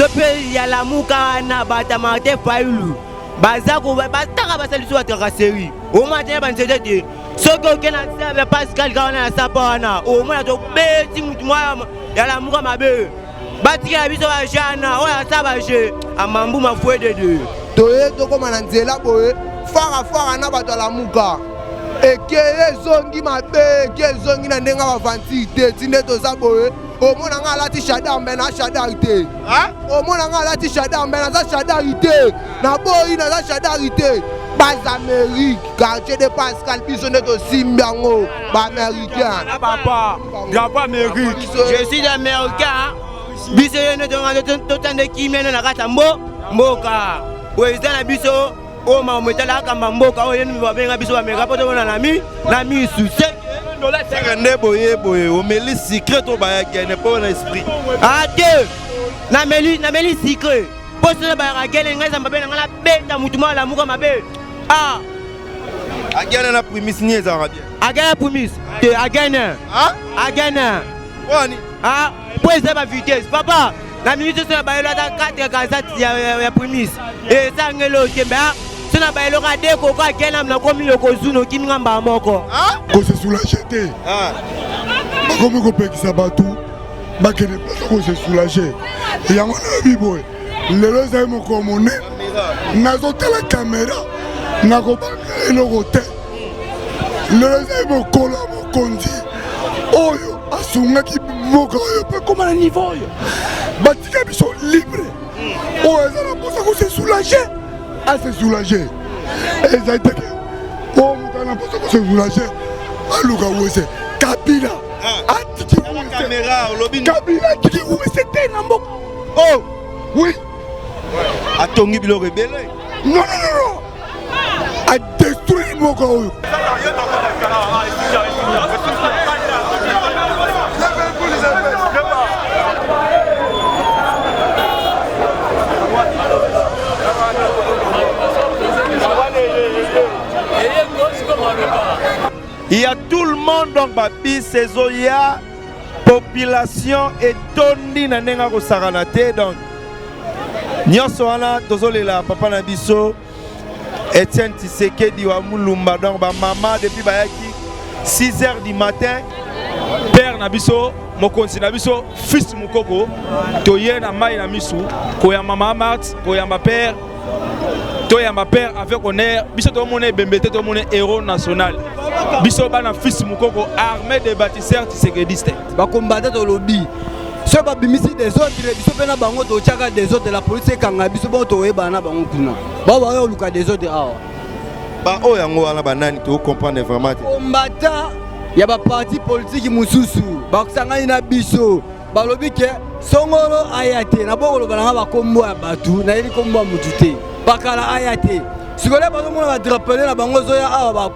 So mpe ya lamuka wana bata Martin Fayulu baza bataka basali biso batracasserie omona te na banzete te soki oke na sable Pascal kaka wana na sapa wana omona tobeti mutu mwa ya lamuka mabe batikela biso bajana oyo asa baje amambu mafuedede toye tokóma na nzela boye fara fara na bato ya lamuka ekeye ezongi mabe eke ezongi na ndenge ya bavantire te ti nde toza boye omona nga alati shadar mbe na shadar te omona nga alati shadar mbe naza shadar te naboyi naza shadar te base amérique quartier de pascal biso nde tosimbi yango baaméricain papa drapeau amérique je suis américain biso ye nde totande kimia na kati ya mboka président na biso oyo makambo etala akamba mboka oyo yeni babenga biso bameka mpo tomona na mi na misu seke nde boye boye omeli sucre to bayagene mpo na esprit ate nameli nameli sucre mpo soki bayaka gene ngai zamba mabe na ngai nabeta motu moko alamuka mabe ah agene na primis ni ezalaka bien agene na primis te agene agene wani ah mpo eza ba vitesse papa na minute so na bayelo ata 4 kaza ya primis ezangeli oyo te mbe so na bayelo ka de koko agene nakomi yokozuna okimi nga mbala moko kose soulage te bakomi kopekisa bato bakende place kose soulage yango nalobi boye lelo ezali mokolo monene nazotala kamera nakobanga eloko te lelo ezali mokolo ya mokonzi oyo asungaki mboka oyo mpe ekoma na niveau oyo batika biso libre oyo eza na mposa kose soulage ase soulage ezali teke oyo moto ana mposa kose soulage aluka wese kabila atiki wese kabila atiki wese te na mboka oh oui atongi biloko ebele non non non non adétruire mboka oyo. Il y a tout le monde donc babis ezoya population etondi na ndenge akosakana te donc nyonso wana tozolela papa na biso Etienne Tshisekedi wa Mulumba donc ba mama depuis bayaki 6 heures du matin père na biso mokonzi na biso fils mukoko toye na mai na misu koyamba mama Marthe koyamba père toyamba père avec honneur biso tomona ebembe te tomona héros national biso bana fils mukoko armée de bâtisseurs tshisekediste bakombata tolobi soki babimisi desordre biso mpe na bango totyaka desordre la polise ekanga biso bongo toyebana na bango kuna bao baoya koluka desordre awa baoyo yango wana banani tocomprendre vraiment te kombata ya baparti politiki mosusu basangani na biso balobi ke songolo aya te na bokoloba nanga bakombo ya bato nayebi kombo ya motu te bakala aya te sikoyo bazomona badrapele na bango ezoya awa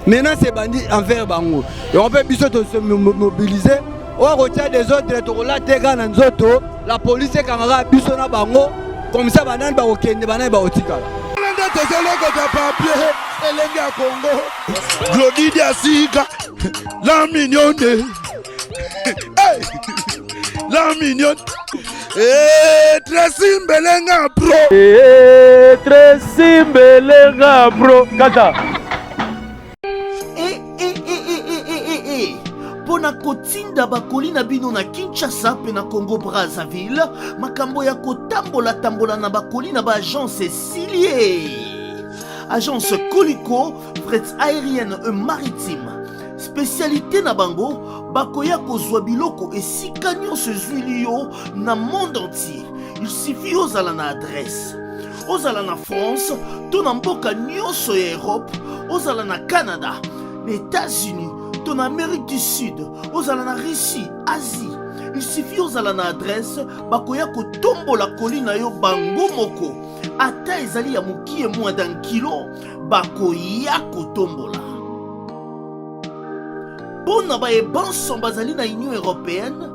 menace ebandi envers bango yango mpe biso tose mobilize oyo akotia desordre tokolata kaka na nzoto la police ekangaka biso na bango comme ça banani bakokende banani bakotikala nde tozolokota papier elenge ya kongo glodi diasika la mignonne hey! la mignonne hey, Tracy Mbelenga bro hey, Tracy Mbelenga bro kata Eh, eh, eh, eh, eh, eh, eh, eh. mpo na kotinda bakoli na bino na Kinshasa mpe na Congo Brazzaville, makambo ya kotambola-tambola na bakoli na baagence esili ye. Agence Koliko, fret aérienne et maritime. Spécialité na bango, bakoya kozwa biloko esika nyonso ezwili yo na monde entier. Il suffit ozala na adresse. Ozala na France to na mboka nyonso ya Europe, ozala na Canada, na États-Unis to na Amérique du Sud, ozala na Russie, Asie. Il suffit ozala na adresse, bakoya kotombola koli na yo bango moko. Ata ezali ya mokie moins d'un kilo, bakoya kotombola. Mpo na baye banso bazali na Union européenne,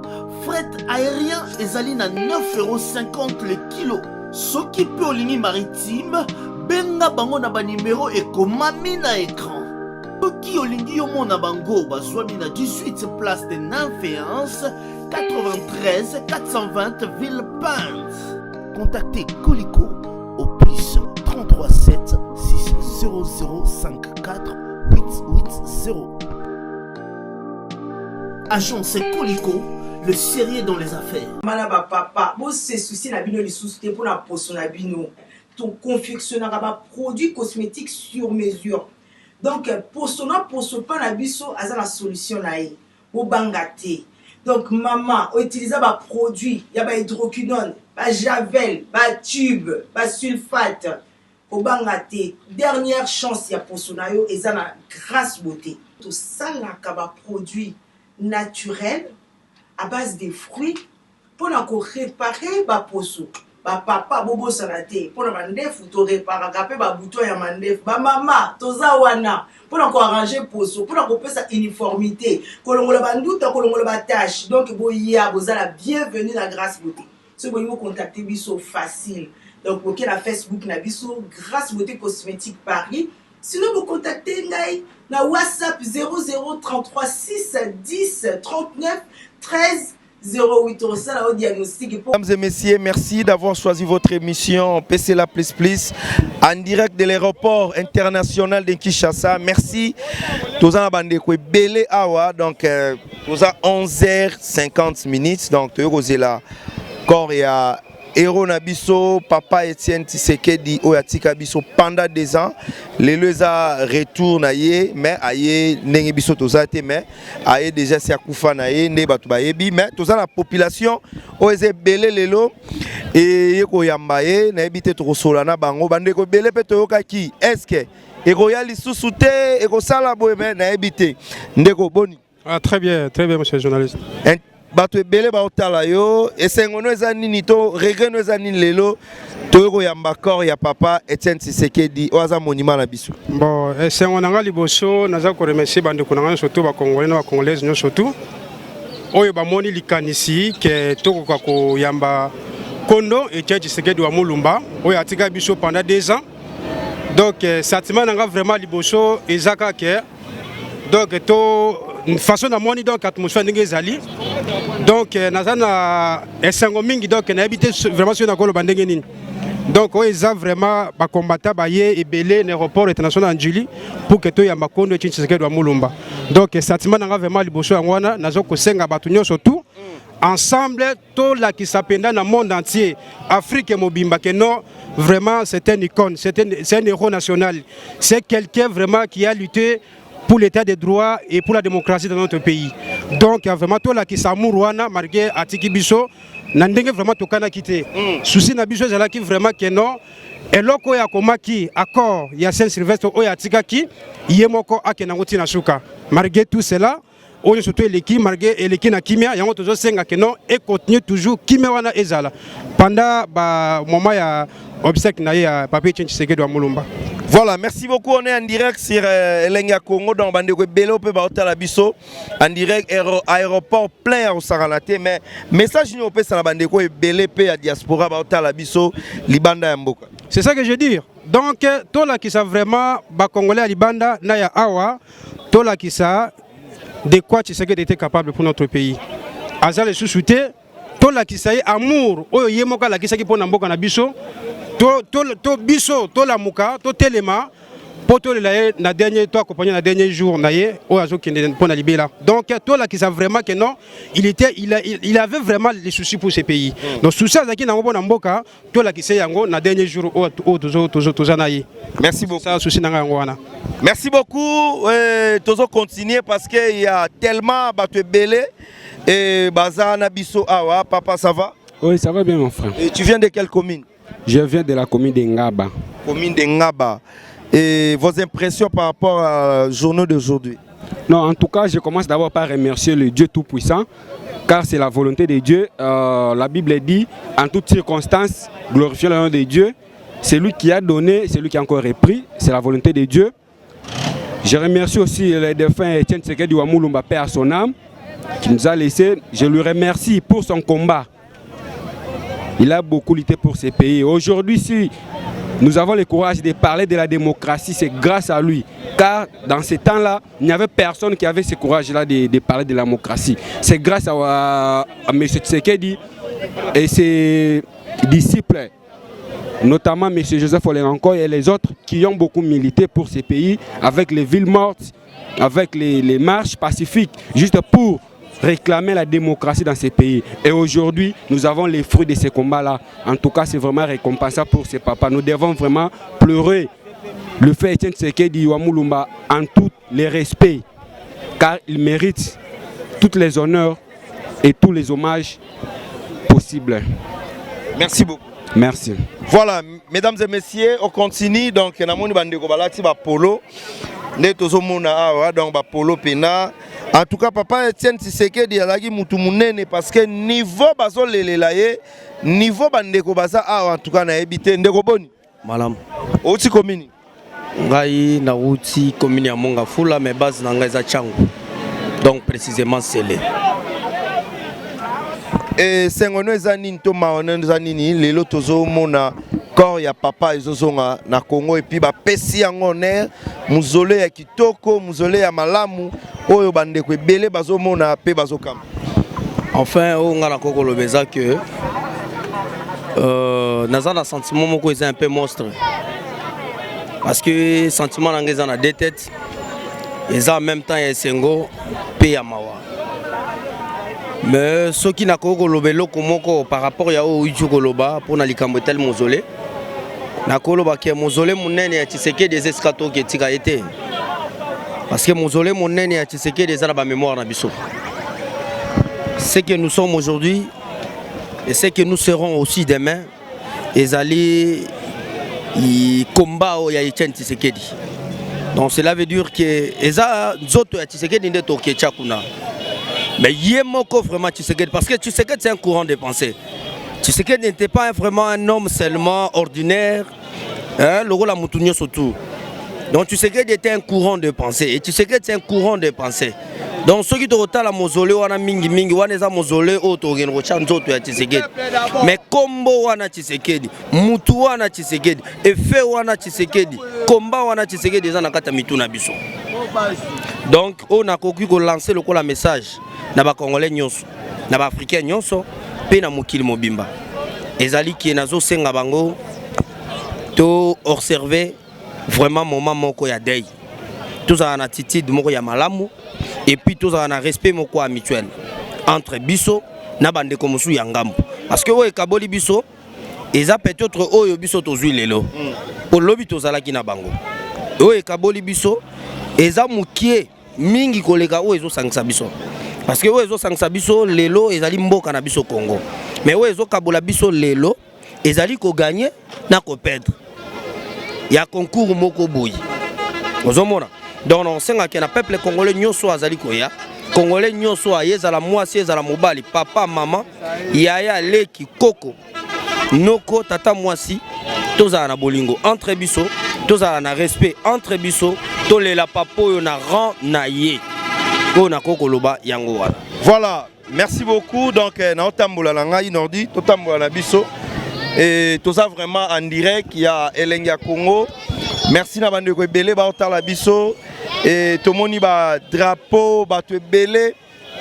fret aérien ezali na 9,50€ le kilo. Soki mpe olingi maritime, benga bango na banimero ekomami na écran. Soki olingi yomona bango, bazwami na 18 place de Nymphéens. 93 420 Villepinte. Contactez Colico au plus 33 7 6 00 54 880. Agence Colico, le sérieux dans les affaires. Mama na ba papa bo se soucier na bino lisusu te pona poso na bino. To confectionnaka ba produits cosmetiques sur mesure. Donc poso na poso pa na biso aza na solution na ye. Bobanga te. Donc mama o utiliser ba produits ya ba hydroquinone, ba javel, ba tube, ba sulfate. Kobanga te. Dernière chance ya poso na yo eza na Grace Beauté. Tosalaka ba produits naturels à base de fruits pona ko reparer ba poso. Ba papa bobosana te pona mandefu to reparaka pe ba bouton ya mandefu. Ba mama toza wana pona ko arranger poso, pona kopesa uniformite, kolongola ba nduta, kolongola ba taches. Donc boya boza la bienvenue na Grace Beauté. Soki bolingi bo contacter biso facile. Donc boke na Facebook na biso Grace Beauté Cosmetique Paris. Sinon bo contacter ngai na WhatsApp 0033 6 10 39 13 08 tosala yo diagnostic po Mesdames et messieurs, merci d'avoir choisi votre émission PCLA Plus Plus en direct de l'aéroport international de Kinshasa. Merci. Toza na bandeko ebele awa donc euh, toza 11h50 minutes donc toyei kozela corps ya héros na biso papa Etienne Tshisekedi oyo atika biso pendant des ans lelo eza retour na ye mais aye ndenge biso toza te mais aye déjà si akufa na ye nde bato bayebi mais toza na population oyo eza ebele lelo eye koyamba ye nayebi te tokosola na bango bandeko ebele mpe toyokaki est-ce ekoya lisusu te ekosala boye mais nayebi te ndeko boni. Ah, très bien, très bien, monsieur le journaliste. Bato ebele baotala yo, esengo no eza nini to regret no eza nini lelo toyei koyamba corps ya papa Etienne Tshisekedi oyo aza monument na biso? Bon, esengo na ngai liboso naza koremercier bandeko na ngai nyonso tu, bacongolais na bacongolaise nyonso tu oyo bamoni likanisi ke tokoka koyamba kondo Etienne Tshisekedi wa Mulumba oyo atika biso pendant 2 ans. Donc sentiment na ngai vraiment liboso eza kaka ke donc to façon namoni donc atmosphère ndenge ezali donc naza na esengo mingi donc nayebi te vraiment soki nakoloba ndenge nini. Donc oyo eza vraiment bacombattant baye ebele na aéroport international ya Ndjili pour que toyamba kondo Etienne Tshisekedi wa Mulumba. Donc sentiment na nga vraiment liboso yango wana, nazo kosenga bato nyonso tout ensemble tolakisa mpenza na monde entier, Afrique mobimba, que non, vraiment c'est un icône, c'est un héros national, c'est quelqu'un vraiment qui a lutté pour l'état de droit et pour la démocratie dans notre pays. Donc vraiment tolakisa amour wana malgré atiki biso na ndenge vraiment tokanaki te. Souci na biso ezalaki vraiment que non, eloko oyo akomaki accord ya Saint-Sylvestre oyo atikaki ye moko akende yango ntina suka. Malgré tout cela oyo nyonso to eleki, malgré eleki na kimia, yango tozosenga ke non, econtinue toujours kimia wana ezala pendant ba moment ya obsèque na ye ya papa Etienne Tshisekedi wa Mulumba. Voilà, merci beaucoup. On est en direct sur Elengi ya Congo dans bandeko ebele pe baotala biso en direct aéroport plein ya kosakana te, mais message nini opesa na bandeko ebele pe ya diaspora baotala biso libanda ya mboka? C'est ça que je veux dire. Donc tolakisa vraiment ba Congolais ya libanda na ya awa, tolakisa de quoi Tshisekedi était capable pour notre pays. Aza lisusu te, tolakisa ye amour oyo ye moko alakisaki mpo na mboka na biso. To biso tolamuka, totelema mpo tolela ye na dernier, to accompagner na dernier jour na ye oyo azokende mpo na libela. Donc tolakisa vraiment que non, il était il, a, il, il avait vraiment les soucis pour ce pays. Donc souci azalaki nango mpo na mboka, tolakisa yango na dernier jour oyo toza na ye. Merci beaucoup. Ça souci na ngai yango wana. Merci beaucoup. Tozo continuer parce que il y a tellement bato ebele et baza na biso awa. Papa, ça va? Oui, ça va bien, mon frère. Et tu viens de quelle commune? Je viens de la commune de Ngaba. Commune de Ngaba. Et vos impressions par rapport à la journée d'aujourd'hui? Non, en tout cas, je commence d'abord par remercier le Dieu Tout-Puissant, car c'est la volonté de Dieu. La Bible dit, en toutes circonstances, glorifions le nom de Dieu. C'est lui qui a donné, c'est lui qui a encore repris, c'est la volonté de Dieu. Je remercie aussi le défunt Etienne Tshisekedi wa Mulumba, paix à son âme, qui nous a laissé. Je lui remercie pour son combat. Il a beaucoup lutté pour ce pays. Aujourd'hui, si nous avons le courage de parler de la démocratie, c'est grâce à lui. Car dans ces temps-là, il n'y avait personne qui avait ce courage-là de, de parler de la démocratie. C'est grâce à, à, à M. Tshisekedi et ses disciples, notamment M. Joseph Olengankoy et les autres, qui ont beaucoup milité pour ces pays avec les villes mortes, avec les, les marches pacifiques, juste pour réclamer la démocratie dans ces pays. Et aujourd'hui, nous avons les fruits de ces combats-là. En tout cas, c'est vraiment récompensable pour ces papas. Nous devons vraiment pleurer le fait Etienne Tshisekedi wa Mulumba en tous les respects, car il mérite toutes les honneurs et tous les hommages possibles. Merci beaucoup. Merci. Voilà, mesdames et messieurs, on continue. Donc, namoni bandeko balati ba polo. Nde tozomona awa donc ba polo pena. En tout cas, papa Etienne Tshisekedi alaki mutu munene parce que niveau bazolelela ye, niveau bandeko baza awa en tout cas nayebi te ndeko boni. Malamu. Outi commune? Ngai nauti commune ya Monga Fula mais base na ngai eza Tshangu. Donc précisément Sele. Esengo no eza nini to mawa no eza nini lelo tozomona corps ya papa ezozonga na Congo et puis bapesi yango honneur mausolée ya kitoko mausolée ya malamu oyo bandeko ebele bazomona mpe bazokamba. Enfin oyo ngai nakoki koloba eza que naza na sentiment moko eza un peu monstre parce que sentiment na ngai eza na deux têtes, eza en même temps ya esengo mpe ya mawa. Mais soki nakoki koloba eloko moko par rapport ya oyo outi koloba mpona likambo etali mausolée, nakoloba ke mausolée monene ya Tshisekedi eza esika toki etika ye te, parce que mausolée monene ya Tshisekedi eza na bamémoire na biso. Ce que nous sommes aujourd'hui et ce que nous serons aussi demain ezali combat oyo ya Etienne Tshisekedi. Donc cela veut dire que eza nzoto ya Tshisekedi nde toki etia kuna, mais ye moko vraiment Tshisekedi, parce que Tshisekedi, c'est un courant de pensée. Tshisekedi n'était pas vraiment un homme seulement ordinaire, hein, lokola mutu nyonso tout. Donc Tshisekedi était un courant de pensée et Tshisekedi, c'est un courant de pensée. Donc soki tokotala mausolée wana mingimingi wana, eza mausolée oyo tokokende kotya nzoto ya Tshisekedi, mais kombo wana Tshisekedi, mutu wana Tshisekedi, efe wana Tshisekedi, komba wana Tshisekedi eza na kati ya mitu na biso. Donc oyo nakoki kolancer lokola message na bacongolais nyonso, na baafricain nyonso mpe na mokili mobimba ezali ke nazosenga bango to observer vraiment moment moko ya deuil, tozala na attitude moko ya malamu et puis tozala na respect moko ya mutuel entre biso na bandeko mosusu ya ngambo, parce que oyo ekaboli biso eza peut-être oyo biso tozwi lelo, mpo lobi tozalaki na bango. Oyo ekaboli biso eza mokie mingi koleka oyo ezosangisa biso, parce que oyo ezosangisa biso lelo ezali mboka na biso Congo, mais oyo ezokabola biso lelo ezali kogagner na koperdre ya concours moko boye ozomona. Donc nasengaki na peuple congolais nyonso azali koya, congolais nyonso aye, ezala mwasi, ezala mobali, papa, mama, yaya, leki, koko, noko, tata mwasi, tozala na bolingo entre biso, tozala na respect entre biso, tolela papa oyo na rang na ye. Oyo nakoki koloba yango wana. Voilà, merci beaucoup. Donc naotambola na ngai nordi, totambola na biso et toza vraiment en direct ya Elengi ya Congo. Merci na bandeko ebele baotala biso et tomoni badrapeau, bato ebele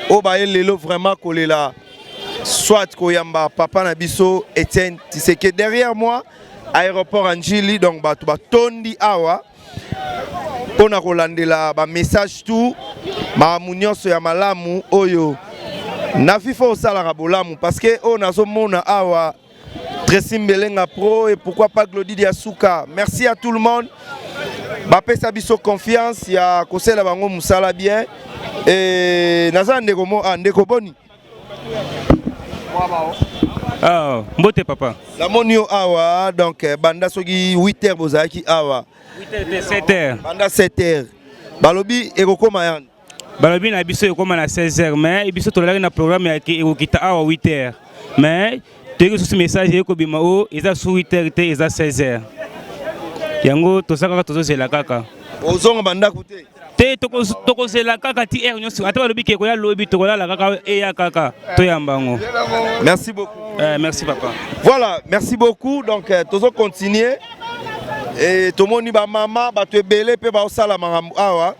oyo baye lelo vraiment kolela soit koyamba papa na biso Etienne Tshisekedi. Derrière moi, aéroport Ndjili, donc bato batondi awa mpona kolandela bamessage tout, makambo nyonso ya malamu oyo na FIFA osalaka bolamu, parce que oyo nazomona awa, Tracy Mbelenga Pro et pourquoi pas Glody Diasuka. Merci à tout le monde bapesa biso confiance ya kosala bango mosala bien. Et naza ndeko mo, ah, ndeko boni? Ah, mbote papa. Namoni yo awa donc banda soki 8 heures bozalaki awa. 8 heures, 7 heures. Banda 7 heures. Balobi ekokoma yani? Balobi na biso ekóma na 16 heures, mais biso tolalaki na programme ya ekokita awa 8 heures, mais toyoki susu message ekobima o eza su 8 heures te, eza 16 heures. Yango toza kaka, tozozela kaka. Ozonga bandako te? Te, tokozela kaka ti heure nyonso. Ata balobi ke ekoya lobi, tokolala kaka, eya kaka toyamba yango. Merci beaucoup. Merci papa. Voilà, merci beaucoup. Donc tozo continuer. E, tomoni bamama bato ebele mpe baosala makambo awa.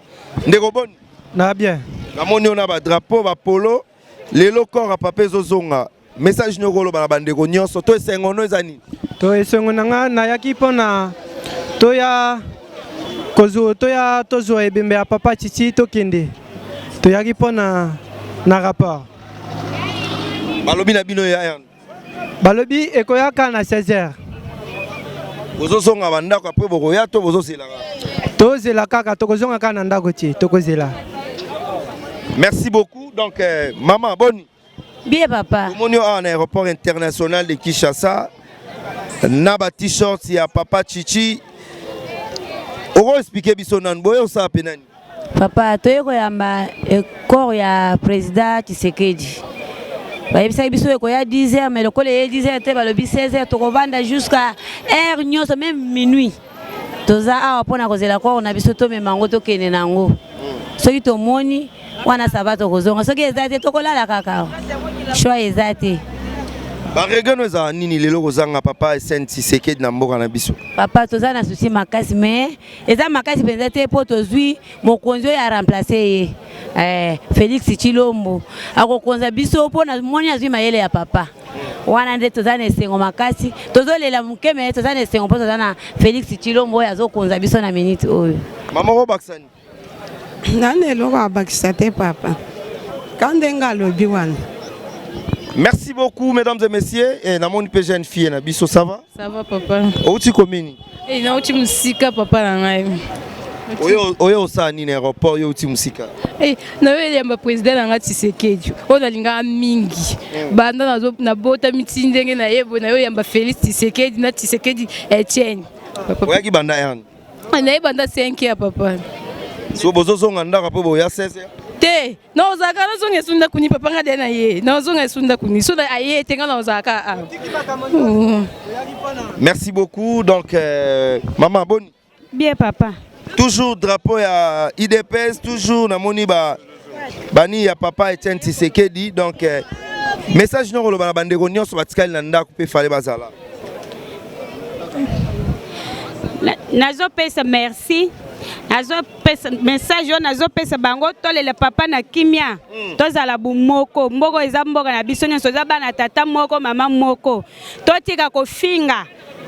Ndeko boni? Na bien. Namoni yo na badrapeau, bapolo. Lelo corps ya papa ezozonga. Message nini okoloba na bandeko nyonso to esengo no eza nini? To esengo na nga nayaki mpo na toya kozwa toya tozwa ebembe ya papa Tshitshi tokende. Toyaki mpo na na rapport. Balobi na bino ya ya. Balobi ekoyaka na 16 heures. Bozozonga bandako apres bokoya to bozozela kaka? Tozela kaka, tokozonga kaka na ndako te, tokozela. Merci beaucoup. Donc, euh, maman, boni. Bien papa. Omoni yo awa na aéroport international de Kinshasa na ba t-shirt ya papa Chichi. Oko expliquer biso nanu boye osala pe nani? Papa toye koyamba corps ya président Tshisekedi. Bayebisaki biso ekoya 10 heures mais lokola eye 10 heures te balobi 16 heures tokovanda jusqu'à heure nyonso même minuit. Toza awa mpona kozela corps na biso tomema yango tokende na yango. Soki tomoni wana ça va tokozonga, soki eza te tokolala kaka awa. Choix eza te. Ba regret no ezala nini lelo kozanga papa Etienne Tshisekedi na mboka na biso? Papa toza na souci makasi mais eza makasi mpenza te mpo tozwi mokonzi oyo aremplace ye eh, Felix Tshilombo akokonza biso mpo namoni azwi mayele ya papa wana nde toza na esengo makasi tozolela moke me toza na esengo mpo toza na Felix Tshilombo oyo azokonza biso na minute oyo. Mama okobakisa nini? Nani eloko abakisa te papa ka ndenge alobi wana. Merci beaucoup mesdames et messieurs. Et namoni pe jeune fille na biso ça va? Ça va papa. Outi commune? Eh nauti musika papa na ngai. Oyo oyo osala nini aéroport yo outi musika? Eh nayo yamba président na ngai Tshisekedi. Oyo nalingaka mingi. Banda nazo nabotami ti ndenge na ye boye nayo yamba Félix Tshisekedi na Tshisekedi Etienne. Oyaki banda yani? Naye banda 5 heures papa. So bozozonga ndako mpo boya 16 heures? Te, naozalaka nazonga esu ndako ni papa nga de na ye. Nazonga esu ndako ni. So aye te nga naozalaka awa. Merci beaucoup. Donc euh, maman boni. Bien papa. Toujours drapeau ya IDPS, toujours namoni ba bani ya papa Etienne Tshisekedi. Donc euh, message noko loba na bandeko nyonso batikali na ndako pe fallait bazala. Nazopesa merci, nazopesa message oyo nazopesa bango, tolela papa na kimia, tozala bomoko. Mboka eza mboka na biso nyonso, eza bana tata moko mama moko. Totika kofinga,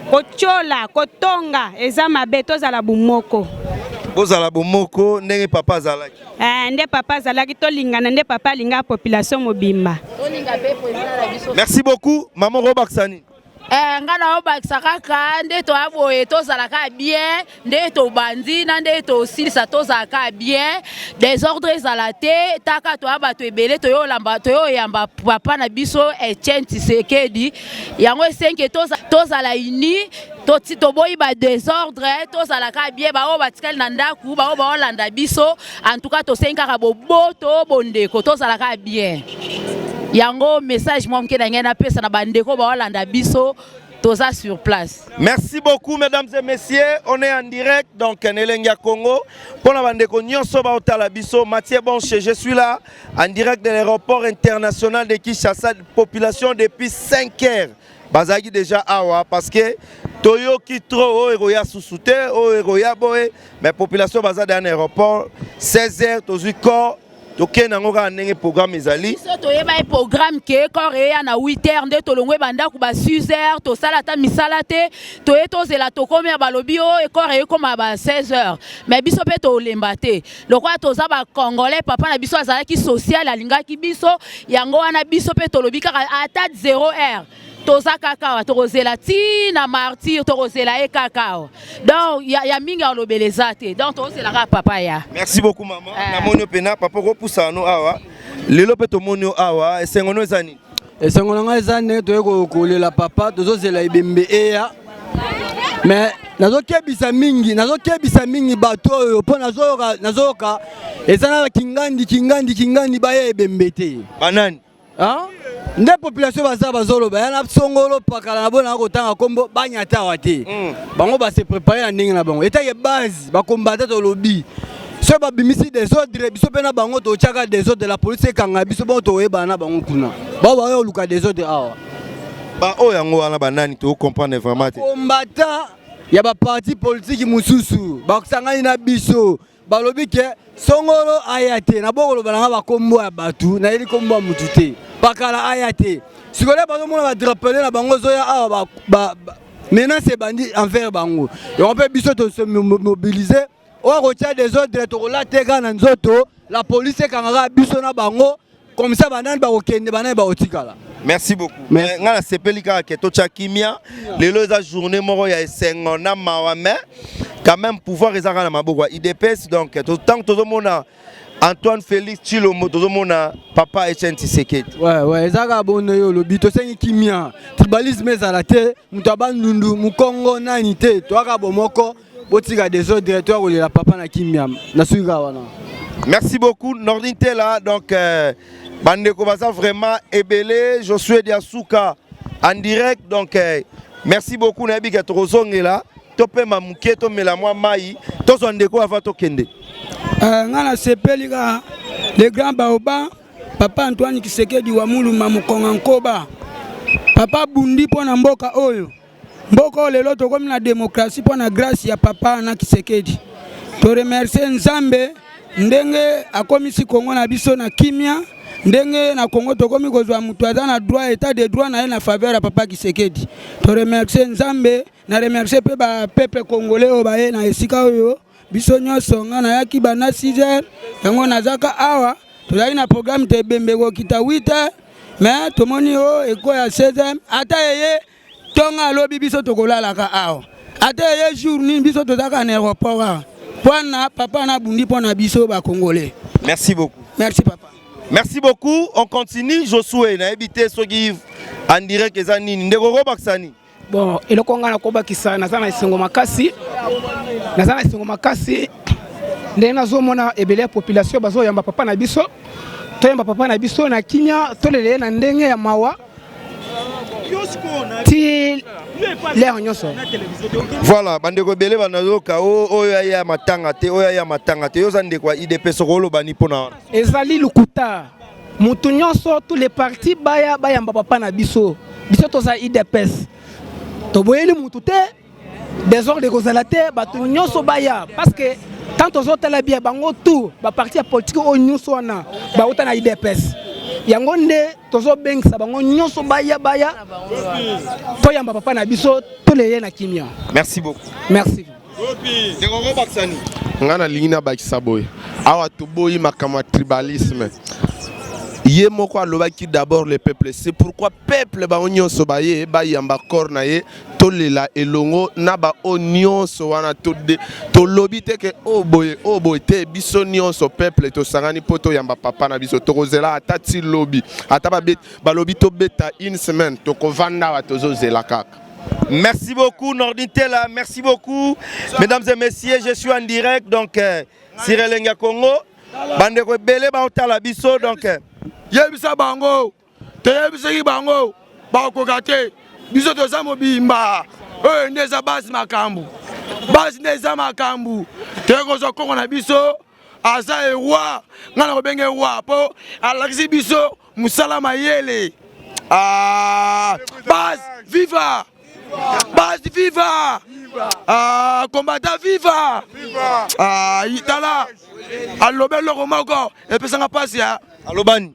kotyola, kotonga eza mabe, tozala bomoko. Bozala bomoko ndenge papa azalaki. Eh, nde papa azalaki, tolingana nde papa alingaka population mobimba. Merci beaucoup maman Robaksa nini? Eh, nga naobakisa kaka nde toya boye tozala kaka bien nde tobandi na nde tosilisa tozala kaka bien desordre ezala te taka toya bato ebele toyoyamba papa na biso Etienne Tshisekedi yango esengi tozala uni toboyi ba desordre tozala kaka bien baoyo batikali na ndako baoyo baolanda biso en tout cas tosengi kaka boboto bondeko tozala kaka bien yango message mwa moke na ngai napesa na bandeko baolanda biso toza sur place. Merci beaucoup mesdames et messieurs, on est en direct donc Nelengi ya Congo pona bandeko nyonso baotala biso. Mathieu Bonche, je suis là en direct de l'aéroport international de Kinshasa, population depuis 5 heures bazalaki déjà awa parce que toyoki trop oyo ekoya susu te oyo ekoya boye, mais population baza déjà na aéroport 16 heures tozwi corps tokende yango kaka ndenge programme ezali. Biso toyeba ye programme ke corps eya na 8 heures nde tolongwe bandako ba 6 heures tosala ata misala te toye tozela tokomi ya balobi o corps ekoma ba 16 heures mais biso mpe tolemba te lokola toza ba congolais papa na biso azalaki social alingaki biso yango wana biso mpe tolobi kaka ata 0 heure toza kaka awa tokozela ti na martyr tokozela ye kaka awa donc ya, ya mingi alobela eza te donc tokozela kaka papa ya. Merci beaucoup maman. Namoni yo pena papa okopusana no awa lelo mpe tomoni yo awa esengo no eza nini? Esengo na ngai eza ndenge toye kolela papa, tozozela ebembe eya mais nazokebisa mingi, nazokebisa mingi bato oyo mpo nazoyoka, nazoyoka eza na kingandi kingandi kingandi baya ebembe te. Banani? Hein? Nde population baza bazoloba ya na songolo pakala na bona kotanga kombo banyata awa te. Bango ba se préparer na ndenge na bango. Etake base ba combattant tolobi. Soki babimisi desordre biso mpe na bango totyaka desordre la police ekanga biso bongo toyebana na bango kuna. Bao bayo koluka desordre awa. Ba oyo yango wana banani to comprendre vraiment te. Combattant ya baparti politiki mosusu basangani na biso balobi ke songolo aya te na bokoloba na nga bakombo ya bato nayeli kombo ya motu te pakala aya te sikoyo bazomona badrapele na bango ezoya awa menace ebandi envers bango yango mpe biso tose mobilize oyo akotia desordre tokolata kaka na nzoto la police ekangaka biso na bango comme ça banani bakokende banani bakotikala. Merci beaucoup. Mais nga nasepeli kaka ke totya kimia lelo eza journée moko ya esengo na mawa mais quand même pouvoir eza kaka na maboko ya idps donc ntango tozomona Antoine Félix Tshilombo tozomona papa Etienne Tshisekedi. Ouais ouais eza kaka bongo yo olobi tosengi kimia tribalisme ezala te moto ya bandundu mokongo nani te toyaka bomoko botika desordre toya kolela papa na kimia nasuki kaka wana. Merci beaucoup Nordine Tela donc euh, bandeko baza vraiment ebele Josué Diasuka en direct donc euh, merci beaucoup nayebi ke tokozongela topema moke tomela mwa mai tozwa ndeko avant tokende. Euh, nga nasepeli kaka le grand baoba papa Antoine Kisekedi wa Muluma mokonga nkoba papa bundi mpo na mboka oyo Mboka oyo lelo tokomi na demokrasi mpo na grâce ya papa na Kisekedi. To remercier Nzambe ndenge akomisi Kongo na biso na kimia, ndenge na Kongo tokomi kozwa moto aza na droit etat de droit na ye na faveur ya papa Kisekedi. To remercier Nzambe na remercier mpe ba peuple congolais oyo baye na esika oyo biso nyonso. Nga nayaki banda 6 heures yango nazaka awa, tozalaki na programme te ebembe ekokita 8 heures mais tomoni oyo ekoya 16 heures ata eye Tonga alobi biso tokolalaka awa ata eye jour nini biso tozalaka na aéroport awa pwana papa na bundi mpo na biso ba congolais. Merci beaucoup. Merci papa. Merci beaucoup. On continue. Josué nayebi te soki en direct eza nini ndeko kobakisa nini? Bon, eloko ngai nakobakisa naza na esengo makasi, naza na esengo makasi ndenge nazomona ebele ya population bazoyamba papa na biso, toyamba papa na biso na kimia, tolela ye na ndenge ya mawa ti lere nyonso. Voilà, bandeko ebele banayoka oyo aya matanga te, oyo aya matanga te. Yo oza ndeko ya UDPS, okoloba nini mpona wana? Ezali lokuta. Moto nyonso, tous les partis baya bayamba papa na biso. Biso toza UDPS, toboyeli motu te, desordre ekozala te, bato nyonso baya parce que tant tozotala bien bango tout baparti ya politike oyo nyonso wana bauta na UDPS, yango nde tozobengisa bango nyonso baya baya toyamba papa na biso toleye na kimia. Merci beaucoup. Merci. Nga nalingi nabakisa boye awa toboyi makambo ya tribalisme ye moko alobaki d'abord le peuple c'est pourquoi peuple bango nyonso baye bayamba corps na ye tolela elongo na baoyo nyonso wana tolobi te ke oyo boye oyo boye te biso nyonso peuple tosangani mpo toyamba papa na biso tokozela ata ti lobi ata balobi tobeta une semaine tokovanda awa tozozela kaka. Merci beaucoup Nordin Tela, merci beaucoup. Mesdames et messieurs, je suis en direct donc euh, sur Elenga Congo. Bandeko ebele baotala biso donc euh, yebisa bango toyebisaki bango bakokoka te biso toza mobimba oyo nde eza base makambo base nde eza makambo toyei kozwa kongo na biso aza eroi ngai nakobenge roi mpo alakisi biso mosala mayele ah, base viva base viva ah, combattant viva ah, tala alobi eloko moko epesanga mpasi ya alobani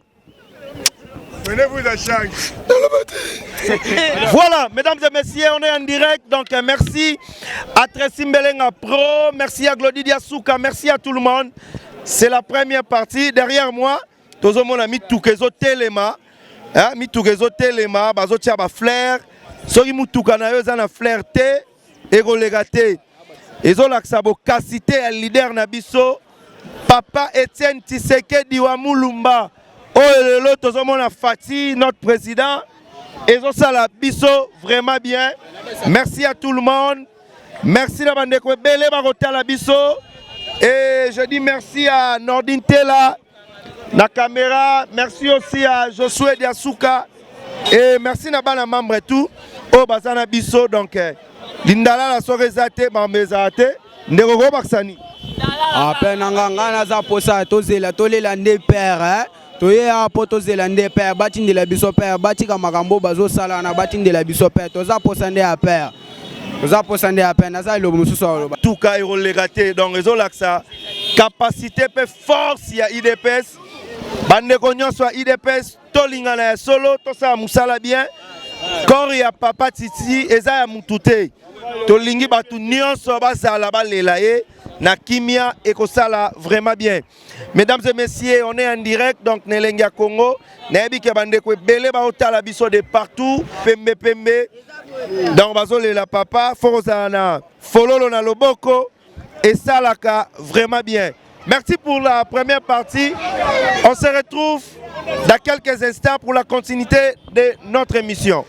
Prenez-vous à charge. Voilà, mesdames et messieurs, on est en direct. Donc, euh, merci à Tracy Mbelenga Pro, merci à Glody Diasuka, merci à tout le monde. C'est la première partie. Derrière moi, tozomona mituka ezotelema hein, mituka ezotelema bazotia ba fleur soki mutuka na yo eza na fleur te ekoleka te ezolakisa bokasi te ya leader na biso Papa Etienne Tshisekedi wa Mulumba oyo lelo tozomona Fatshi notre président ezosala biso vraiment bien. Merci à tout le monde. Merci na bandeko ebele bakotala biso. Et je dis merci à Nordine Tela na caméra, merci aussi à Josué Diasuka et merci na bana membre tout oyo baza na biso donc eh, lindalala soki eza te makambo ezala te ndeko kobakisa nini ape na nga ngai naza mposa tozela tolela nde père eh? toye awa mpo tozela nde père batindela biso père batika makambo bazosala wana batindela biso père toza mposa nde ya père. Oza posa nde ya peine, aza lilobo mosusu aloba. Tuka ekoleka te, donc ezolakisa capacité mpe force ya UDPS. Bandeko nyonso ya UDPS tolingana ya solo, tosala mosala bien. Corps ya papa Titi eza ya mutu te, tolingi bato nyonso bazala balela ye na kimia, ekosala vraiment bien. Mesdames et messieurs, on est en direct donc na Elengi ya Congo. Nayebi ke bandeko ebele baotala biso de partout, pembe pembe. Donc bazolela papa, faut kozala na fololo na loboko esalaka vraiment bien. Merci pour la première partie. On se retrouve dans quelques instants pour la continuité de notre émission.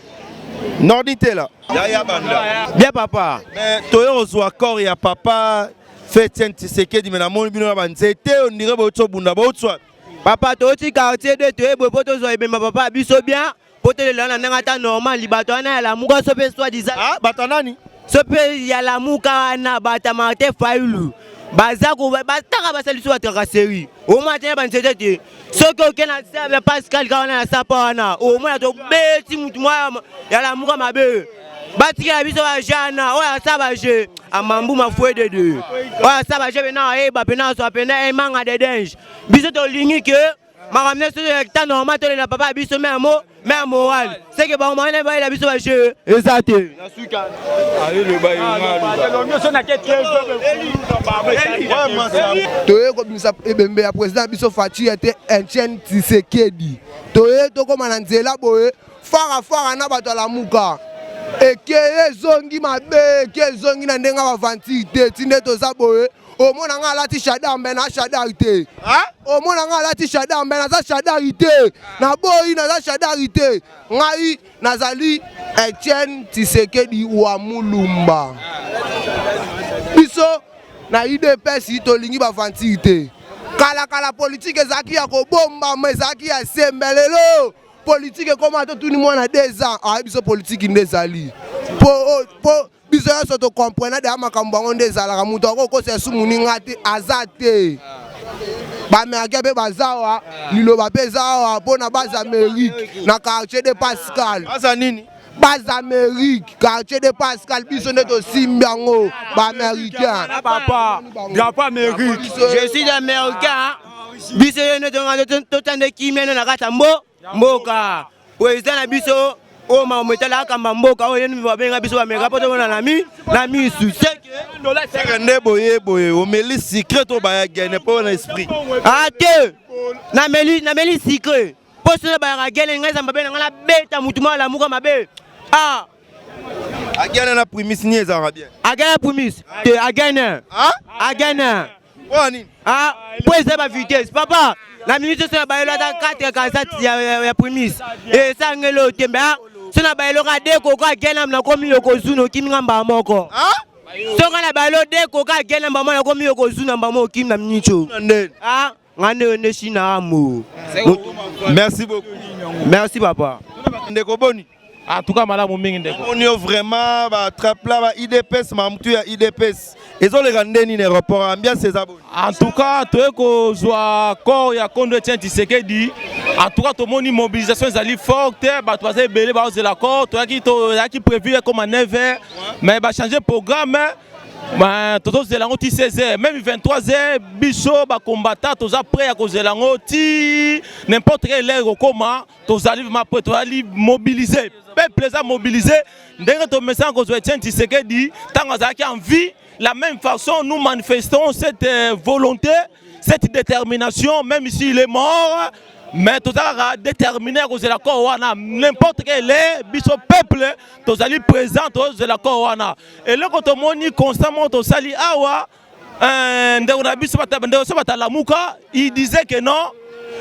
Nordi Tela. Yaya Banda. Bien papa. Mais toyo kozwa corps ya papa Etienne Tshisekedi mais namoni bino na ba nzete on dirait bauti obunda bauti wapi? Papa touti quartier 2 toye boye mpo tozwa ebemba papa biso bien mpo tolela na ndenge ata normal bato wana ya lamuka so mpe soit disant ah, bato ya nani so mpe ya lamuka wana bato ya Martin Fayulu baza bataka basali biso batracasserie omona te na banzete te soki oke na sable Pascal kaka wana na sapa wana omona tobeti mutu mwa ya lamuka mabe batikela biso bajana oyo asa baje amambu mafuedede oyo asa baje pena ayeba pena azwa pena emanga de denge biso tolingi ke makambo nyonso ta normal tolela papa ya biso me mo me ya moral seke bango wana bayela biso baje eza te toye kobimisa ebembe ya président ya biso Fatshi ete Etienne Tshisekedi toye tokóma na nzela boye fara fara na bato ya lamuka eke ezongi mabe eke ezongi na ndenge ya baventure te ti nde toza boye omona nga alati shadar mbe na shadar te omona nga alati shadar mbe naza shadar te naboyi naza shadar te ngai nazali Etienne Tshisekedi wa Mulumba biso na UDPS tolingi baventure te kalakala politike ezalaki ya kobombama ezalaki ya sembe lelo politike ekoma totuni mwana 2 ans ayebi biso politike nde ezali po po biso nyonso tocomprena deya makambo yango nde ezalaka moto akokosa esu moninga te aza te baaméricain mpe baza awa liloba mpe eza awa mpo na base amérique na quartier de pascal baza nini base amérique quartier de pascal biso nde tosimbi yango baaméricain papa drapeau amérique je suis américain biso ye nde totande kimia na kati ya mboka président na biso oyo makambo etala akamba mboka oyo yeni babenga biso bameka mpo tomona na mi na misu seke nde boye boye omeli sucre to baya gene mpo na esprit ate nameli nameli sucre mpo soki bayaka gene ngai eza mabe na ngai nabeta motu moko alamuka mabe ah agene na primis ni ezalaka bien agene na primis te agene agene mpo nini ah mpo eza ba vitesse papa na minute so na bayelo ata 4 kaza ya, ya primis esangeli oyo te mbe so na bayelo ka de koko agene nakomi yokozuna okimi nga mbala moko soki na bayelo de koko agene mbala moko nakomi yokozuna mbala moko okimi na minute oyo nga nde nde shina amo merci beaucoup merci papa ndeko boni En tout cas malamu mingi ndeko. Omoni yo vraiment ba trapla ba IDPS mamutu ya IDPS ezoleka nde nini aéroport ambiance eza boni? En tout cas toye kozwa corps ya Kondo Etienne Tshisekedi. En tout cas tomoni mobilisation ezali forte, bato baza ebele bazozela corps, toyaki toyaki prévu ekoma 9h mais ba changer programme Ba tozozela yango ti 16h même 23h biso ba combattants toza prêt ya kozela yango ti n'importe quelle heure ekokoma tozali vraiment prêt tozali mobilisé peuple eza mobilisé ndenge tomesana kozwa Etienne Tshisekedi ntango azalaki en vie la même façon nous manifestons cette euh, volonté cette détermination même s'il est mort mais toza kaka déterminé ya kozela corps wana n'importe quelle heure biso peuple tozali présent tozela corps wana eloko tomoni constat moko tosali awa euh, ndeko na biso ndeko so batalamuka il disait que non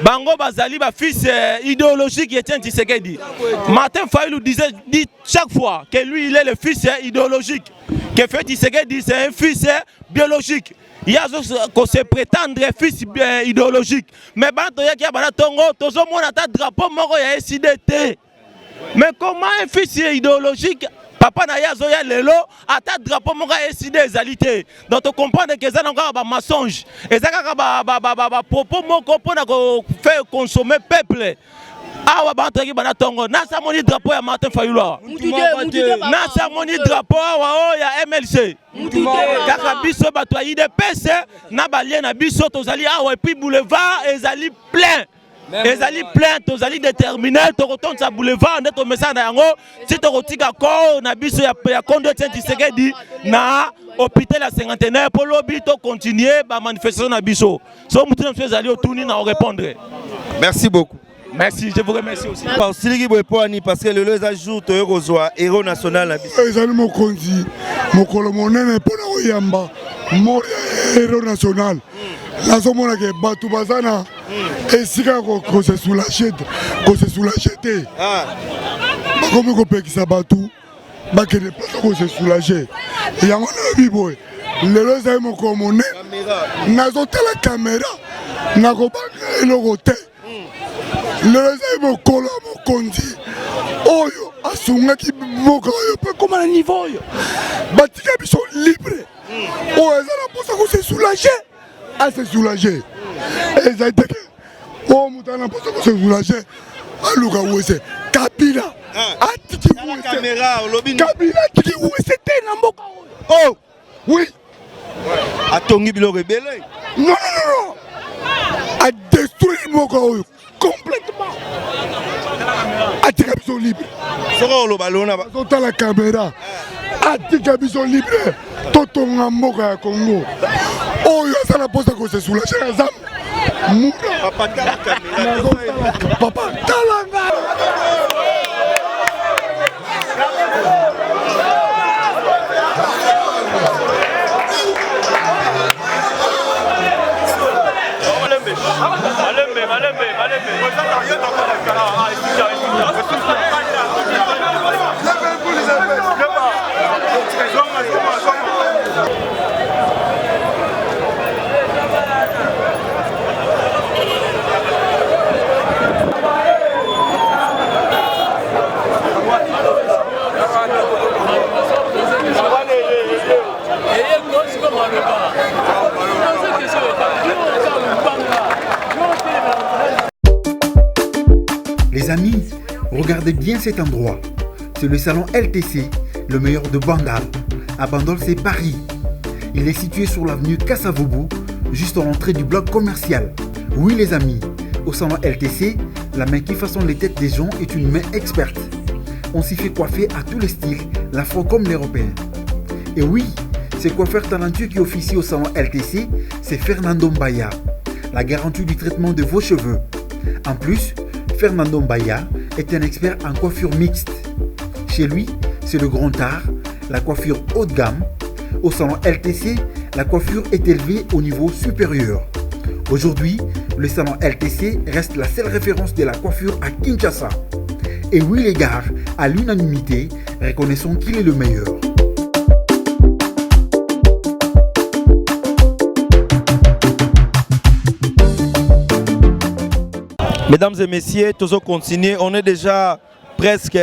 bango bazali ba fils euh, idéologique Etienne Tshisekedi Martin Fayulu disait dit chaque fois que lui il est le fils euh, idéologique que Félix Tshisekedi c'est un fils biologique ye azo ko se prétendre fils idéologique mais bana toyaki ya bana tongo tozomona ata drapeau moko ya ECD te mais comment un fils idéologique papa na ye azoya lelo ata drapeau moko ya ECD ezali te donc tocomprendre ke eza na kaka bamensonge eza kaka bapropos moko mpona kofaire consommer peuple. Awa bantu yaki bana tongo. Nasi amoni drapeau ya Martin Fayulu awa. Nasi amoni drapeau awa oyo ya MLC. Kaka biso bato ya UDPS na balie na biso tozali awa et puis boulevard ezali plein. Ezali plein, tozali déterminé, tokotondisa boulevard nde tomesana na yango ti tokotika corps na biso ya, ya Kondo Etienne Tshisekedi na hôpital ya cinquantenaire mpo lobi tocontinue ba manifestation na biso. So mutu na biso ezali otuni na orépondre. Merci beaucoup. Merci, je vous remercie aussi. Osiliki boye mpo ani parce que lelo eza jour toye kozwa héros national na biso. Ezali mokonzi mokolo monene mpo na koyamba mort ya héros national. Nazomona ke bato baza na esika ya kose soulager kose soulager te. Bakomi kopekisa bato bakende place kose soulager. Yango nalobi boye lelo ezali mokolo monene, nazotala kamera nakobanga eloko te. Lelo ezali mokolo ya mokonzi oyo asungaki mboka oyo mpe ekoma na niveau oyo batika biso libre. Oyo eza na mposa kose soulager ase soulager, ezali te ke oyo moto aza na mposa kose soulager aluka wese. Kabila atiki wese, Kabila atiki wese te na mboka oyo. Oh oui, atongi biloko ebele. Non, non, non, non, adétruire mboka oyo complètement, atika biso libre. Soki oloba lona azotala kamera, atika biso libre totonga mboka ya Congo. Oyo aza na mposa kose soulager aza mura. Papa talanga. Les amis, regardez bien cet endroit. C'est le salon LTC, le meilleur de Bandal. À Bandol, c'est Paris. Il est situé sur l'avenue Kasavubu, juste à l'entrée du bloc commercial. Oui les amis, au salon LTC, la main qui façonne les têtes des gens est une main experte. On s'y fait coiffer à tous les styles, l'afro comme l'européen. Et oui, ce coiffeur talentueux qui officie au salon LTC, c'est Fernando Mbaya, la garantie du traitement de vos cheveux. En plus, Fernando Mbaya est un expert en coiffure mixte. Chez lui, c'est le grand art, la coiffure haut de gamme. Au salon LTC, la coiffure est élevée au niveau supérieur. Aujourd'hui, le salon LTC reste la seule référence de la coiffure à Kinshasa. Et oui les gars, à l'unanimité, reconnaissons qu'il est le meilleur. Mesdames et messieurs, toujours continuer. On est déjà presque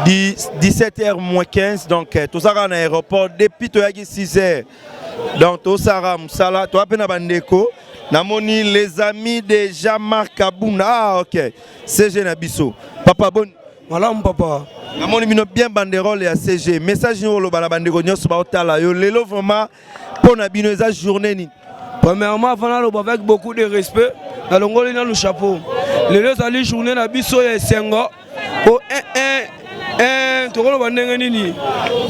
17h moins 15. Donc, tout ça à l'aéroport depuis 6h. Donc, tout ça, Moussala, toi, peine bandeko. Namoni, les amis de Jean-Marc Kabunda. Ah, ok. CG Nabiso. Papa, bon. Voilà, mon papa. Namoni, mino bien banderole ya CG. Message ni oloba na bandeko nyonso ba otala yo. Lelo vraiment, pona bino eza journée ni. Premièrement, avant naloba avec beaucoup de respect, nalongoli nanu chapeau. Lelo ezali journée na biso ya esengo po 1 1 tokoloba ndenge nini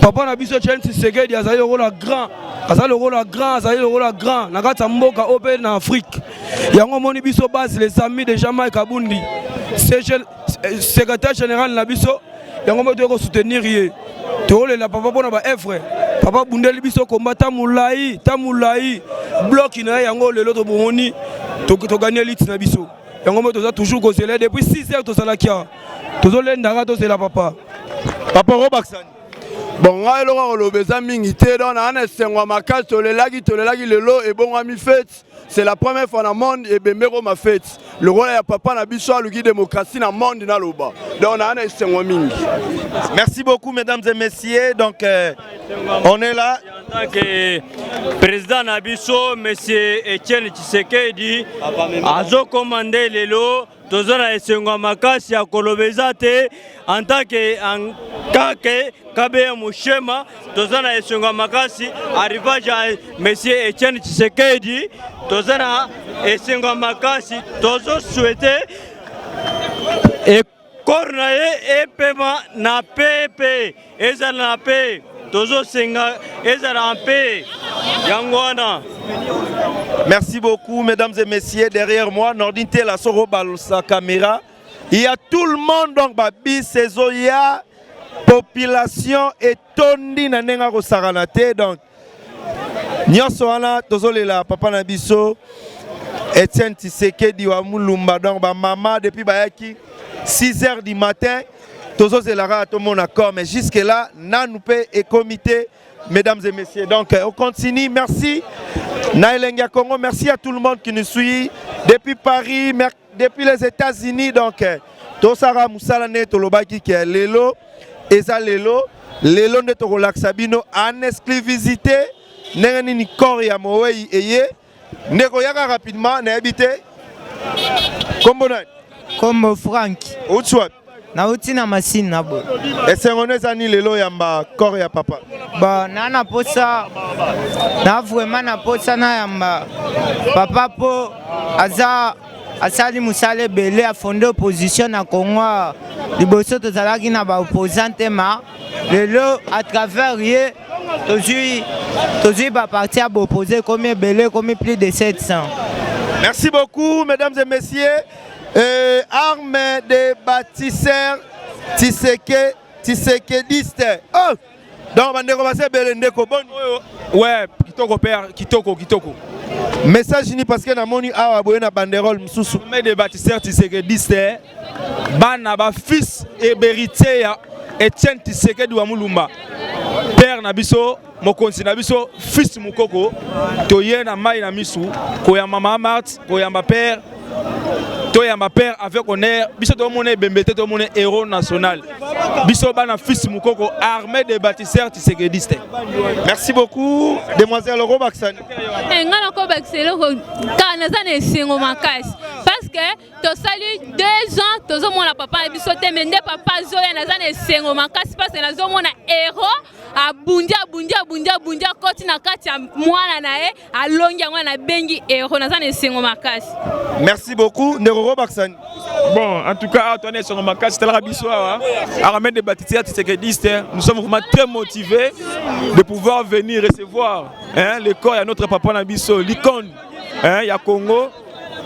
papa na biso Etienne Tshisekedi azali lokola grand, azali lokola grand, azali lokola grand na kati ya mboka oyo mpe na Afrique. Yango omoni biso base les amis de Jean-Marc Kabundi, CG, secrétaire général na biso, yango mpe toyei kosoutenir ye. Tokolela papa mpona ba œuvre. Papa abundeli biso komba ta molai, ta molai bloc na ye, yango lelo tobomoni toganye elite na biso. Yango mpe toza toujours kozela depuis 6 heures tozalaki awa, tozolendaka tozela papa. Papa Robaxani. Bon, ngai eloko ya koloba eza mingi te, donc naa na esengo ya makasi. Tolelaki, tolelaki, lelo ebongwami fete. C'est la première fois na monde ebembe ekoma fete lokola ya papa na biso aluki démocratie na monde. Naloba donc naa na esengo mingi. Merci beaucoup, mesdames et messieurs. Donc on est là. En tant que président na biso, monsieur Etienne Tshisekedi, azokomande lelo, toza na esengo ya makasi ya koloba eza te. En tant que en tant que Kabeya Mushema, toza na esengo ya makasi arrivage ya monsieur Etienne Tshisekedi. Toza na esengo ya makasi, tozosouhaite corps na ye epema na pepe, ezala na pe, tozosenga ezala mpe yango wana. Merci beaucoup, mesdames et messieurs. Derrière moi, Nordine Tela Soro sa caméra. Il y a tout le monde, donc, babi, Sezoya, population etondi na ndenge kosakana te. Donc, nyonso wana tozolela papa na biso Etienne Tshisekedi wa Mulumba. Donc, ba mama depuis bayaki 6 heures du matin, tozozela kaka tomona corps, mais jusque là nanu mpe ekomi te, mesdames et messieurs. Donc on continue. Merci na Elengi ya Congo, merci à tout le monde qui nous suit depuis Paris, depuis les États-Unis. Donc tosala mosala nde tolobaki ke lelo eza lelo, lelo nde tokolakisa bino en exclusivité ndenge nini corps ya mowei eye. Ndeko, yaka rapidement, nayebi te kombo nani? Kombo Frank. Outi wapi? Nauti na Masine na boye. Esengo no eza nini lelo oyamba corps ya papa? Bon, na na posa na vraiment na posa nayamba papa mpo aza asali mosala ebele, afonde opposition na Congo. Liboso tozalaki na baopposant te, ma lelo à travers ye tozwi baparti ya baopposé ekomi ebele, ekomi plus de 700. Merci beaucoup, mesdames et messieurs. Arme des bâtisseurs Tshiseke, Tshisekediste. Oh! Donc, bandeko base ebele, ndeko boni? Ouais, kitoko père, kitoko, kitoko. Message ni parce que namoni awa boye na banderole mosusu. Armée des bâtisseurs Tshisekediste, bana ba fils et héritier ya Etienne Tshisekedi wa Mulumba. Père na biso, mokonzi na biso, fils Mukoko, toye na mai na misu, koyamba mama Marthe, koyamba père, toyamba père avec honneur. Biso tomona ebembe te, tomona héros national. Biso bana fils Mukoko, armée des bâtisseurs Tshisekediste. Merci beaucoup, demoiselle Robaxani. Eh, ngai nakobakisa eloko kaka, naza na esengo makasi parce que tosali 2 ans tozomona papa na biso te, me nde papa azoya, naza na esengo makasi parce que nazomona héros abundi, abundi, abundi, abundi, akoti na kati ya mwana na ye, alongi yango, nabengi héros, naza na esengo makasi. Merci beaucoup, ndeko Robaxani. Bon, en tout cas, Antoine esengo makasi, talaka biso awa, armée de bâtisseurs tshisekediste, nous sommes vraiment très motivés de pouvoir venir recevoir, hein, le corps ya notre papa na biso, l'icône, hein, ya Congo,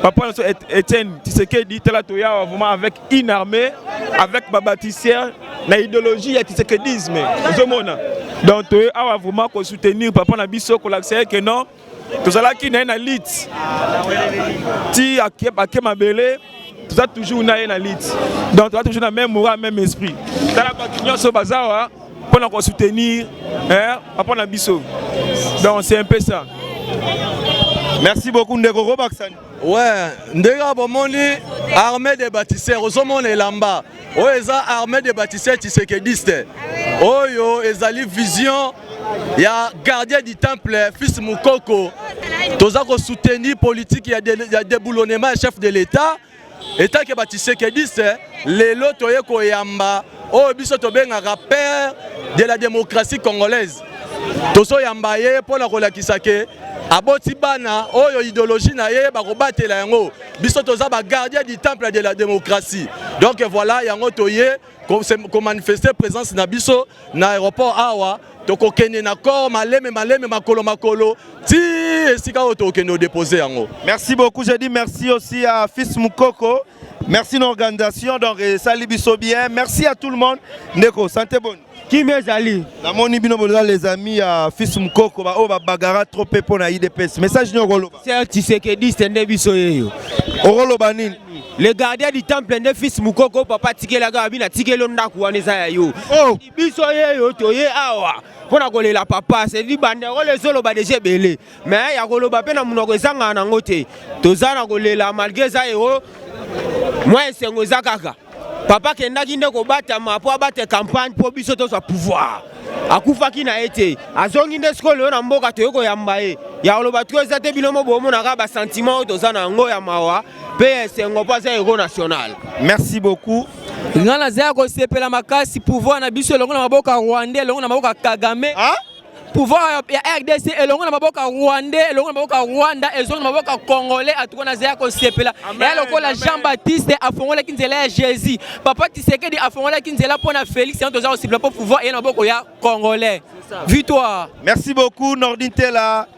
papa na biso Etienne Tshisekedi. Tala, toya vraiment avec une armée, avec babâtisseur na idéologie ya tshisekedisme. Ozomona, donc toye awa vraiment kosoutenir papa na biso, kolakisa ye ke non, tozalaki na ye na lutte ti ake mabele, toza toujours na ye na lutte, donc toza toujours na même moral, même esprit. Tala bato nyonso baza awa mpona kosoutenir, hein, papa na biso. Donc c'est un peu ça. Merci beaucoup, ndeko Robaxani. Ouais, ndenge bomoni armée des bâtisseurs, ozomona elamba oyo eza armée des bâtisseurs tshisekediste. Oyo ezali vision ya gardien du temple, fils Mukoko. Toza kosoutenir politique ya déboulonnement ya chef de l'État. Etake batshisekediste, lelo toye koyamba oyo biso tobengaka père de la démocratie congolaise. Tozoyamba ye mpona kolakisa ke aboti bana oyo idéologie na ye bakobatela yango. Biso toza bagardien du temple de la démocratie. Donc voilà, yango toye komanifeste présence na biso na aéroport awa. Tokokende na corps maleme maleme, makolo makolo, ti esika oyo tokokende odepose yango. Merci beaucoup. Je dis merci aussi à Fils Mukoko. Merci l'organisation. Donc, esali biso bien. Merci à tout le monde. Ndeko, santé bonne. Kimia ezali. Namoni bino boza les amis ya Fils Mukoko, ba oyo babagara trop pe mpo na UDPS. Message nini okoloba? Ser tshisekediste nde biso yeyo. Okoloba nini? Le gardien du temple nde fils Mukoko papa atikelaka abi natikeli yo ndako wana eza ya yo. Oh. Biso yeyo toye awa mpo na kolela papa c'est banderole ezoloba deja ebele mais ya koloba mpe na monoko ezangaka nango te toza na kolela malgré eza ero mwa esengo eza kaka papa akendaki nde kobatama mpo abate campagne mpo biso tozwa pouvoir akufaki na ye te azongi nde sikoyo lelo na mboka toye koyamba ye ya koloba tro eza te bino mo bomonaka basentiment oyo toza na yango ya mawa mpe ya esengo mpo aza hero national. Merci beaucoup. Nga naza ya kosepela makasi pouvoir na biso elongo na maboko ya rwandais elongo na maboko ya Kagame. Pouvoir ya RDC elongo na maboko ya rwandais elongo na maboko ya Rwanda ezongi na maboko ya congolais atuka naza ya kosepela. Ya lokola Jean Baptiste afongolaki nzela ya Jésus. Papa Tshisekedi afongolaki nzela mpo na Félix yango toza kosepela mpo pouvoir eye na maboko ya congolais. Victoire. Merci beaucoup Nordin Tela.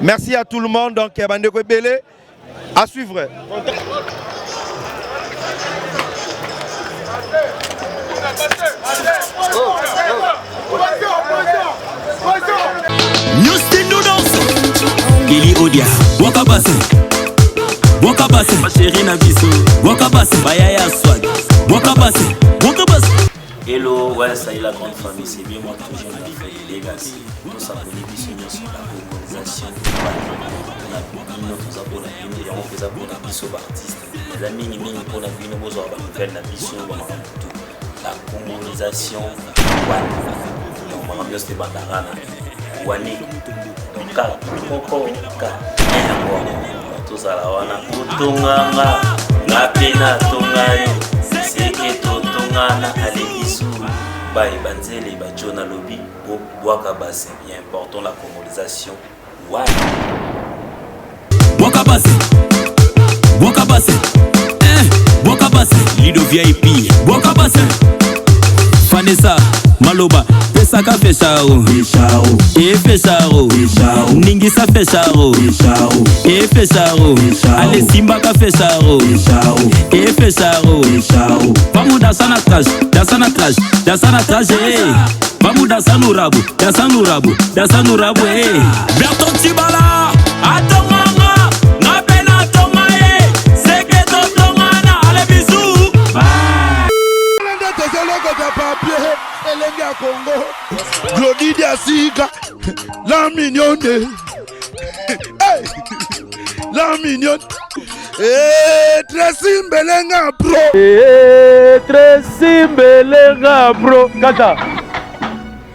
Merci à tout le monde donc bandeko ebele. À suivre. Kelly Odia, Waka Basse, Waka Basse, ma chérie na biso, Waka Basse, Bayaya Swag, Waka Basse, Waka Basse. Hello, ouais, ça y est, la grande famille, c'est bien moi toujours na Freddy Legacy. Tosakoli biso nyonso na colonisation na bino toza mpona bino yango mpe eza mpona biso baartiste eza mingimingi mpona bino bozwaka banouvelle na biso bamakambo tu la congolization wana donc makambo nyonso ebandaka na wani donc ka moko ka yango wana tozala wana otonganga nga mpe natonga yo seke totongana alebisu baye banzele bajo nalobi bwaka base ya important la congolisation wana Bwaka base Bwaka base eh, Bwaka base Lido VIP Bwaka base Vanessa Maloba pesaka fesharo e fesharo ningisa fesharo e fesharo ale simbaka fesharo e fesharo vamos dançar na trás dançar na trás dançar na trás eh. Vamos dançar no rabo, dançar no rabo, dançar no rabo, eh. Berton Tibala, atonganga, nga pe natonga ye, seke totongana, allez bisous. Bye. Nde tozolokota papier elenge ya Congo Glody Diasika la mignonne hey! la mignonne hey, Tracy Mbelenga bro hey, Tracy Mbelenga bro kata